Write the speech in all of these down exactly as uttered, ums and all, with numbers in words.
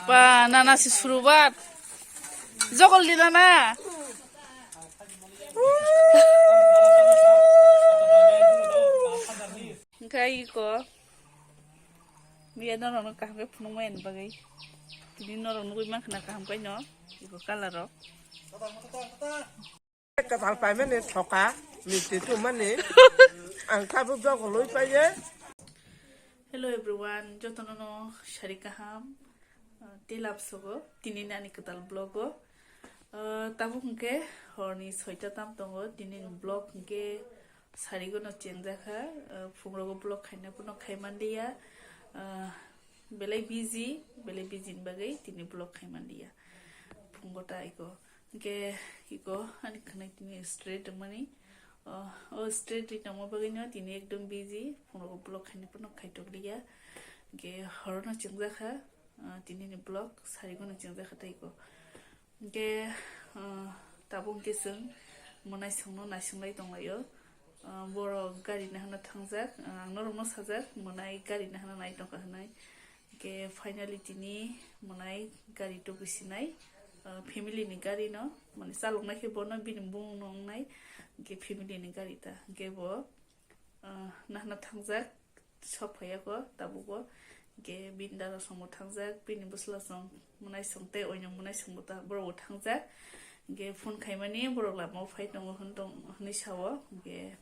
Ba, nana si surubat. Jogol di nana. Hingke iko. Miya norok no kaham khe phunuk maya ni bagwi. Tini norok nugwi mankha na kaham khe no. Iko colour rok. Kwtal paimani thoka, misti tongmani. Ang tabuk jogolwi paiye. Hello everyone, jotono no sari kaham, uh, tei labsogo tini ni ani kwtal vlog o. Uh, tabuk hwnkhe horni soita tam tongo, tini ni vlog hwnkhe sari gono chengjakha, uh, phungrogo vlog khaina pono khaimanliya, uh, belai busy, belai busy ni bagwi tini vlog khaimanliya. Phungo ta iko. Hingke iko ani khwnai tini straight wngmani. O, o straight ri tongma bagwino tini ekdom busy. Phungo vlog khaina pono khaitok liya. Hingke horono chengjakha, ah, tini ni vlog sari gono chengjakha tei iko. Hingke, ah, tabuk hingke chwng mwnaisongno naisonglai tonglaio. Ah, borok gari nahana thangjak. Ah, ang norokno sajak, mwnai gari nahana nai tongkha hinwi. Hingke finally tini mwnai gari tubui sinai, ah, family ni gari no, mane chaloknai khe bono bini bumung no wngnai, hingke family ni gari ta. Hingke bo, ah, nahana thangjak, sok phaiya kho tabuk bo. Hingke bini dada song bo thangjak, bini bwsla song, mwnai song tei oinw mwnai song bo ta, borok bo thangjak. Hingke phone khaimani borok lama o phai tongo hwn tong, hwnwi sao. Hingke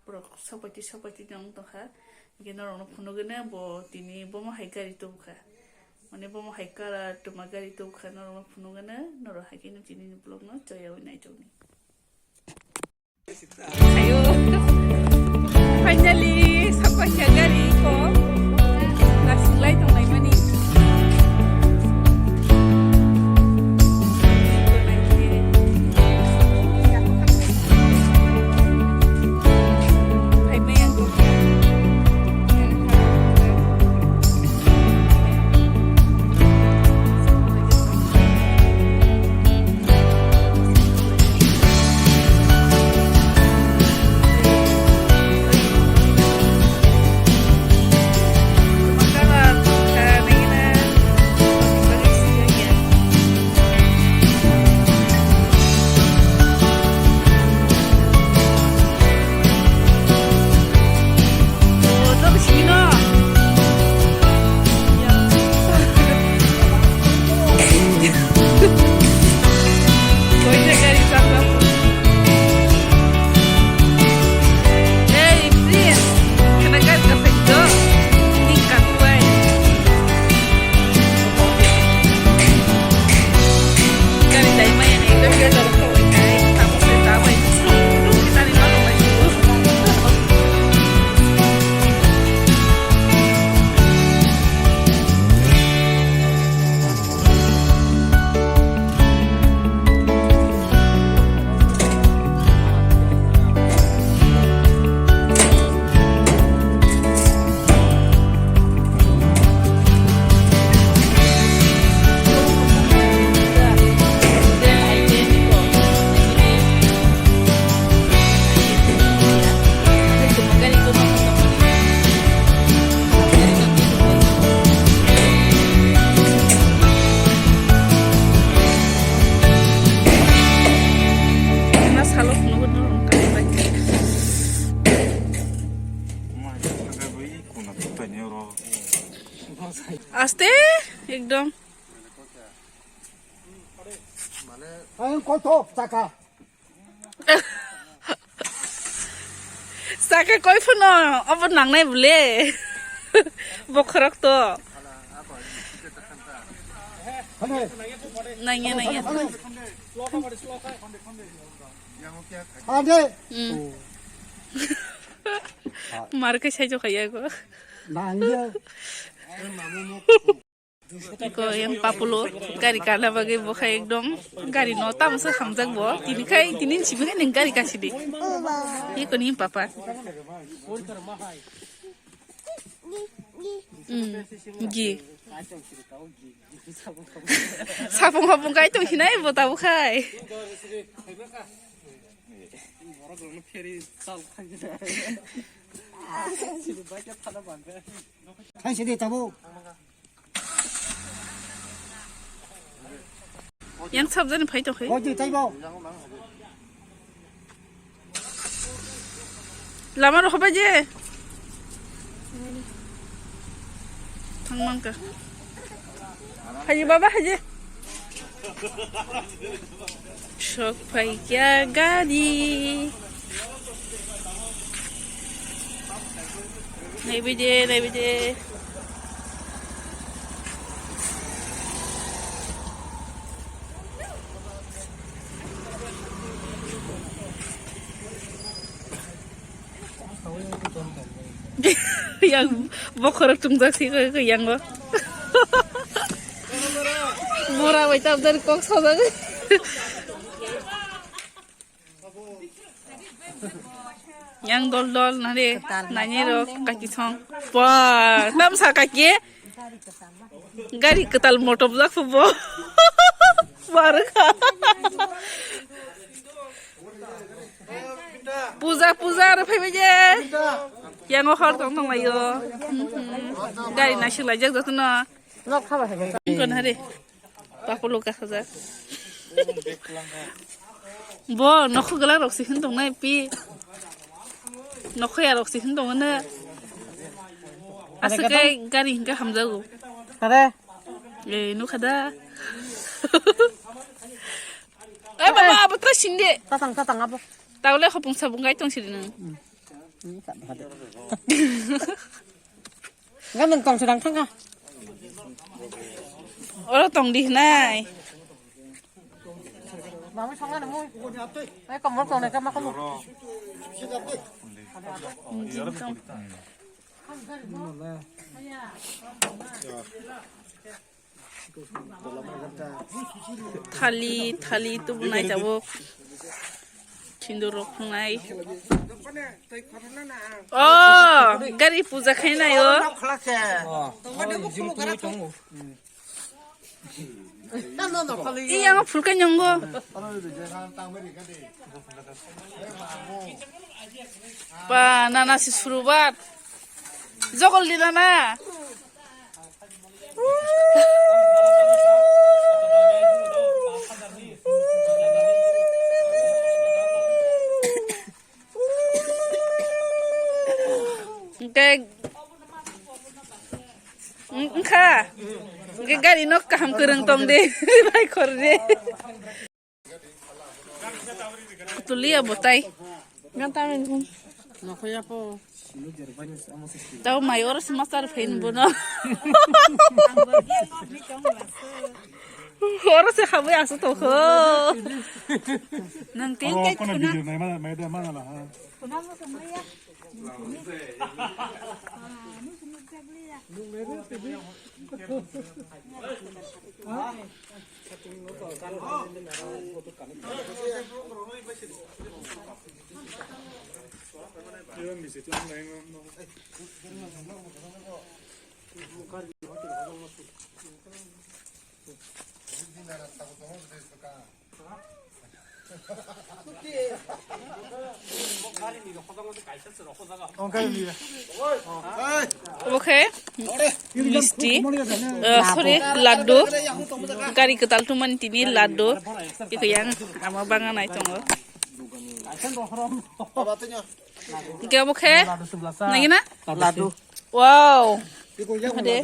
Borok sokbaiti sokbaiti wng tongkha. Hingke norokno phunugwino bo tini bomo hai gari tubukha. Mane bomo hai colour twma gari tubukha, norokno phunugwino, norok hai kheno tini ni vlog no choyaui naitokni. Ayo. Finally, sokbaikha gari ko. Nasinglai tonglaimani. Aste ekdom. Ang koto chaka. Saka koi phano obo nangnai bole. Bokhorok to. Hane. Nangya, nangya. Hane. Hane. Mm. Mar khe saijo khaiya go. Nangya. Iko yang papulo gari kana bagwi bo khai ekdom gari no tamo se hamjak bo tini khai tini simi khai ning gari kasi di. Iko ni papa. Hmm. Gi. Sapung hapung kai tong hinai bo tabo khai. Thanks di tabo. Yang sabjani phai tongkhe. Lama rok hobai je. Thangmangka. Haji baba haji. Sok phaikya gari. Naibi de, naibi de. Yang bokhorok tungjak si khe, khe yang bo. Mora bai tabjani kok sajak. Yang dol dol nare, nani rok kaki song. Pa, nam sa kaki. Gari kwtal motom jak bo. Barkha. Puja, puja aro phaibai je. Yang hor tong tong laio. Gari nasik lai jak jotono. Nok khaba hai. Kon hare. Pakulo ka hajar. Bo nokho gala rok si hin tong nai pi. Nokho ya rok si hin tong na. Asa kai gari hin ka hamjago. Kare. Eh, nukha da. Eh, baba, abo ta sinde. Tatang, tatang, abo. Taule hopung sabung gai tong sidi nang. Hmm. Hmm, tak ada. Ngan nang tong sedang thangka. Oro tong di nai. Mami song ngan mo. Eh, kamu tong nai kama kamu. Thali, thali tubunai tabuk. Sindur rok phungnai. Oh, gari puja khainai o. Iya, ang phulka nyongo. Ba, nana si surubat. Jogol di nana. Hingke, wngkha. Hingke gari no kaham kwrwng tong de, bai khor de. Kutulia botai. Nokhoya po. Tau mai oro se masar phain bono. Oro se khabai asu tokho. Nang tin kai khuna. Obo khe misti, eh, sorry, laddu. Gari kwtal tongmani tini laddu. Iko yang ama banga nai tongo. Hingke obo khe nagina? Laddu. Wow. Hade.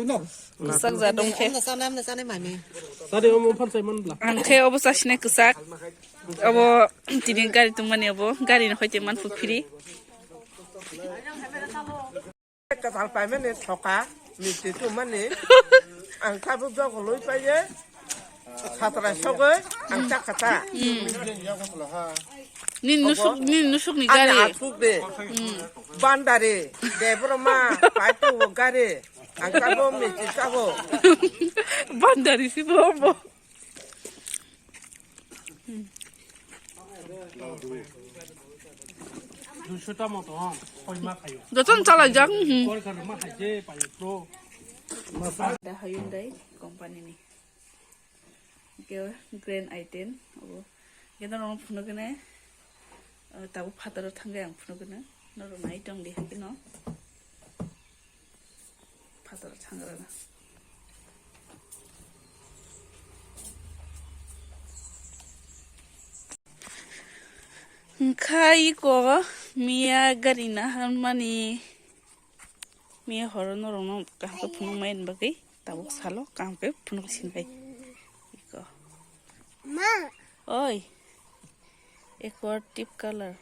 Kwchak ja dong khe. Amno chanai, amno chanai mami. Sadi omo phan sai man bla. Ang khe obo chasine kwchak. Obo tini gari tongmani obo. Gari no hoite man pu phiri. Kwtal paimani thoka, misti tongmani. Ang tabuk jogolwi paiye. Satra sogwi ang chakha ta. Nini nusuk, nini nusuk ni ani gari. Asuk de. Bandari, Debroma, paitu gari. Ang tabo misti tabo. Bandari si bo bo. Duisho ta moto, ha, koi ma khayo. Joton chala jak. Koi kar ma khai je, payo pro. Da Hyundai company ni. Ke Grand i ten, abo. Ke norok phunukne, eh, tabuk phataro thangwi ang phunukne. Norok nai tong di hakhe no. Phataro thangrana. Khai ko miya gari na han mani. Miya horo norok no kaham khe phunuk mai bagwi tabuk salo kaham khe phunuk sin bai. Iko. Ma. Oi. Aqua tip color.